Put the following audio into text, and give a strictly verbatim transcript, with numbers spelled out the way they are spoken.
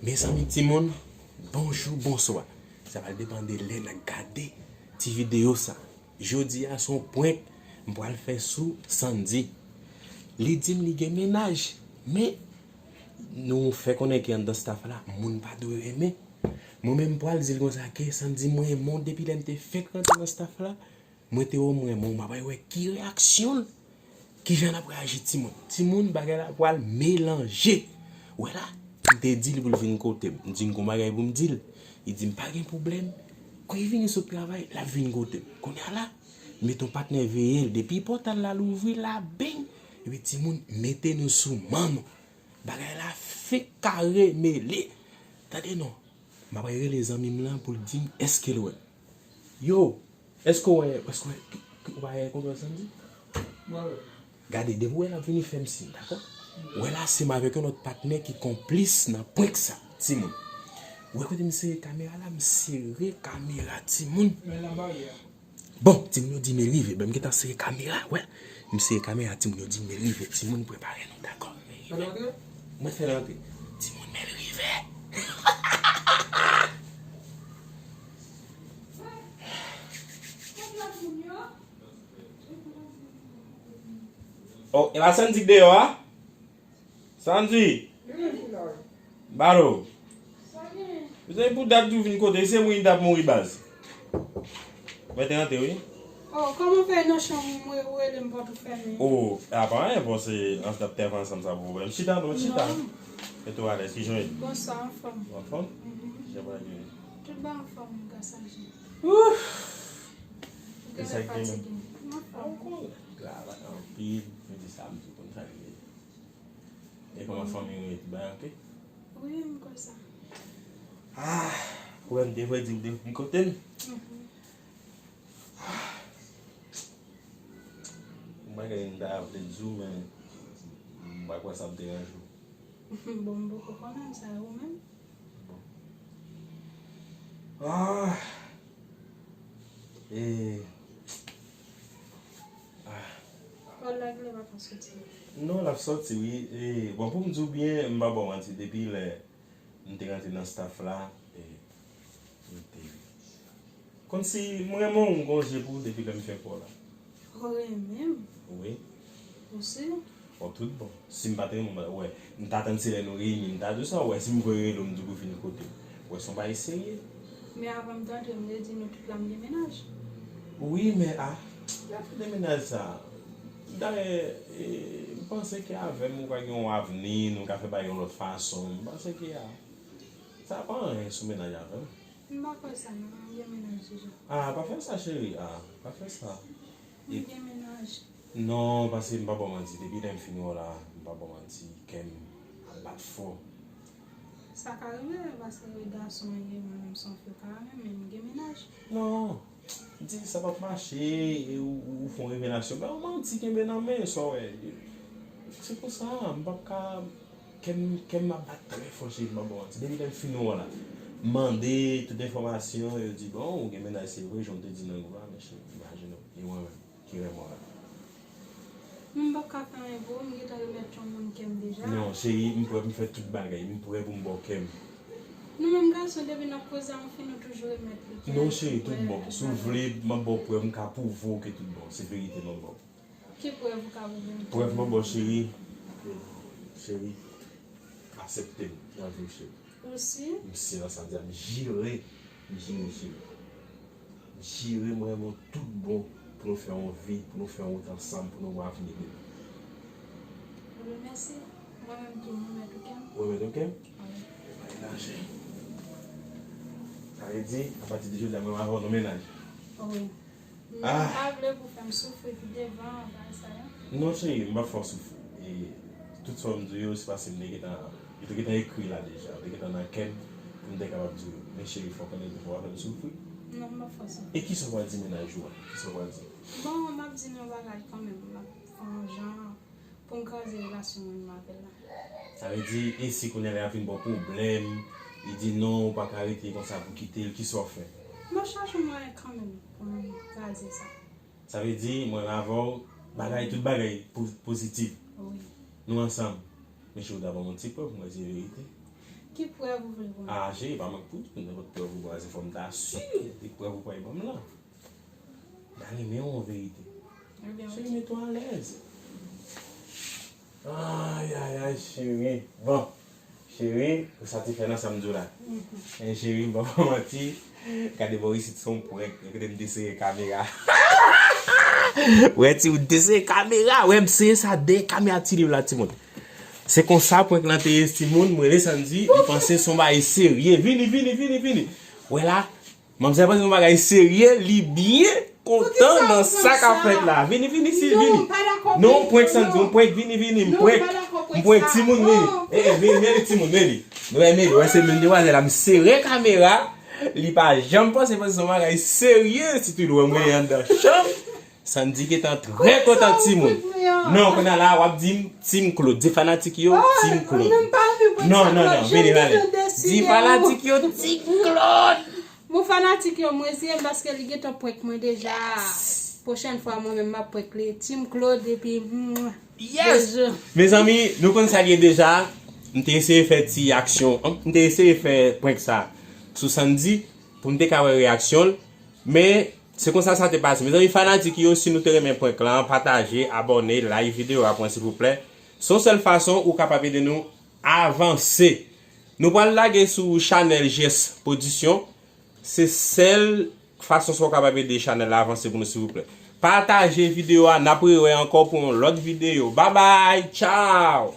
Mezanmi timoun, bonjou, bonswa. Sa pral depann de lè n ap gade ti videyo sa. Jodi a se yon prank m pral fè sou Sandy. Li di m li gen mennaj, men nou fè konnen ke anndan staff la, moun pa dwe renmen. Mwen menm m pral di l konsa ke Sandy, mwen renmen w depi lè m te fèk rantre nan staff la. Mwen te wè w, mwen renmen w, m ap wè ki reyaksyon l. Kijan l ap reyaji timoun. Timoun, bagay la pral melanje. Wè la, m te di li pou l vin kote m. M di m gon bagay pou m di l. Li di m pa gen pwoblèm. Kon li vini sot travay, l ap vin kote m. Kounye a la, m mete yon patnè veye l. Depi pòtay la louvri, la beng. Epi timoun, mete nou sou manman. Bagay la fenk kare mele. Tande non. M ap rele zanmi m lan pou l di m èske l wè m. Yo, èske w wè, èske w wè, ou pa wè kontwòl Sandy? Mwen wè. Gade, depi w wè l ap vini fè m siy, dakò? Wè la, se m avèk yon lòt patnè ki konplis nan prank sa, timoun. Wè kote m sere kamera la, m sere kamera, timoun. Men nan baryè. Bon, timoun yo di m e rive. Ben, m gentan sere kamera, wè. M sere kamera, timoun yo di m e rive. Timoun, prepare nou, dakò? Mwen fè l rantre. Timoun, men l rive. Oh, e pa Sandy k deyò a? Sandy! Baro! Mezanmi, pou dat di w vin kote, se mouri m t ap mouri baz. Mwen te rantre, wi. Oh, kòman fè nan chanm ou rele m pòt ou fèmen? Oh, apa anyen, bon, se ansanm tèv ansanm sa pou pwoblèm. Chita non, chita. Non. Mete w alèz, kijan w ye? Bonswa, anfòm. Anfòm? Mhm. Jan bagay yo ye? Tout bagay anfòm, gason. Ouf! Ou genlè fatige. Anfòm. Travay anpil, jodi samdi, konn sa ki ye. E kòman fanmi w ye, tout bagay oke? Wi, m kwè sa. Ah, ou wè m te vle di w de vin kote m. Mhm. Ah. Yon bagay m ta vle di w, men m pa kwè sa ap deranje w. Bon, m poko konnen sa, ou menm? Bon. Ah! E, ah. Pòl la genlè pa ka soti. Non, l ap soti, wi. E, bon, pou m di w byen, m pa ba w manti, depi lè m te rantre nan staff la, e, m te, kòmsi m renmen w, m gon je pou w depi lè m fenk wè w la. Ou renmen m? Wi. Ou si? Bon, tout bon. Si m pa t renmen w, wè, m t atann se lè nou reyini, m ta di w sa, wè, si m voye rele w, m di w pou vin kote m. Wè, se yon bagay serye. Men avan m t antre, m te di nou tout la m gen mennaj. Wi, men, ah, lè fè de mennaj sa. Dayè, e, m panse ke avè m, ou ka gen yon avni, nou ka fè bagay yon lòt fason. M panse ke, ah, sa pa anyen sou mennaj avè m. M pa kwè sa, non, m gen mennaj deja. Ah, pa fè sa, cheri, ah, pa fè sa. M gen mennaj. Non, paske m pa ba w manti, depi lè m fin wè w la, m pa ba w manti, kè m ap bat fò. Sa ka rive, paske gason ye, mwen menm se yon fi w ka renmen, men m gen mennaj. Non, di sa p ap mache, e ou, ou, ou fè yon revelasyon, ba yon manti kenbe nan men, sa w wè. Se pou sa, m p ap ka, kè m, kè m ap bat trè fò, cheri, m pa ba w manti. Depi lè m fin wè w la, m mande tout enfòmasyon, yo di, bon, ou gen mennaj, se vre, jan w te di nan gwoup la, men cheri, imajine w, e mwen menm. Ki renmen w la. Men m p ap ka fè anyen pou ou, m gentan remèt yon moun kè m deja. Non, cheri, m prè pou m fè tout bagay. M prè pou m ba w kè m. Nou menm gason, depi n ap koze a yon fi, nou toujou remèt li kè l. Non, cheri, tout bon. Si w vle, m ap ba w prèv, m ka pwouve w ke tout bon. Se verite m ap ba w. Ki prèv ou ka pwouve m? Prèv m ap ba w, cheri. Cheri, aksepte m nan vi w, cheri. Ou si? M si nan sa m di a, m jire, m jire, cheri. M jire mwen renmen w tout bon pou nou fè yon vi, pou nou fè yon wout ansanm, pou nou wè avni demen. Ebyen, mèsi. Mwen menm tou, mwen mèt ou kè m. Ou mèt ou kè m? Wi. Ebyen, lanje. Sa vle di, apati de jodi a, mwen avè w nan mennaj. Wi. Men m pa vle pou fè m soufri pi devan, bagay sa yo. Non, cheri, m p ap fè w soufri. E tout sa w m di w yo, se paske m te gentan, yo te gentan ekri la deja. Yo te gentan nan kè m pou m te kapab di w yo. Men cheri, fò w konnen tou, fò w pa fè m soufri. Non, m p ap fè w soufri. E kisa w pral di mennaj ou a? Kisa w pral di? Bon, m ap di l yon bagay kanmenm. M ap fè yon jan pou m kraze relasyon mwen menm avè l la. Sa vle di, e si kounye a lè a vin ba w pwoblèm, li di non, ou pa ka rete konsa pou kite l, kisa w ap fè? M ap chache yon mwayen kanmenm pou m kraze sa. Sa vle di, mwen avè w, bagay, tout bagay po-, pozitif. Wi. Nou ansanm. Men cheri, w ta ban m yon ti prèv pou mwen di verite. Ki prèv ou vle pou mwen? Ah, cheri, pa mank pou di, nenpòt prèv ou ba, se fò m ta si de prèv ou pral ban m lan. M ta renmen w an verite. Ebyen, Cheri, mete w alèz. Ay, ay, ay, cheri. Bon, cheri, pou sa te fè nan sa m di w la. Men cheri, m pa pou manti. Gade bò isit se yon prank. Kote m te sere kamera. Wè, ti, ou te sere kamera. Wè, m sere sa dèyè kamera ti liv la, timoun. Se konsa prank lan te ye, timoun. M rele Sandy, li panse se yon bagay serye. Vini, vini, vini, vini. Wè la, manmzèl panse se yon bagay serye, li byen kontan nan sa k ap fèt la. Vini, vini, si, vini. Non, prank, Sandy, yon prank, vini, vini, m prank. M prank, timoun, vini. E, e, vini, vini, timoun, vini. Nou wè, vini, wè, se menm demwazèl la, m sere kamera. Li pa janm panse, panse se yon bagay serye, sitou li wè m rele anndan chanm. Sandy gentan trè kontan, timoun. Non, kounye a la, w ap di m, Team Claude. Di fanatik yo, Team Claude. Non, non, non, vini, vini. Di fanatik yo, Team Claude. Bon, fanatik yo, m reziye m paske li gentan prank mwen deja. Pwochèn fwa, mwen menm, m ap prank li. Team Claude, epi, mm, Yes! Mezanmi, nou konn sa l ye deja. M te eseye fè ti aksyon, m te eseye fè prank sa sou Sandy pou m te ka wè reyaksyon l. Men, se konsa sa te pase. Mezanmi, fanatik yo, si nou te renmen prank lan, pataje, abòne, like videyo a pou mwen, silvouplè. Se yon sèl fason ou kapab ede nou avanse. Nou pral lage sou chanèl G S Production. Se sèl fason sa w kapab ede chanèl la avanse pou nou, silvouplè. Pataje videyo a, n ap rewè ankò pou yon lòt videyo. Babay, tchaw!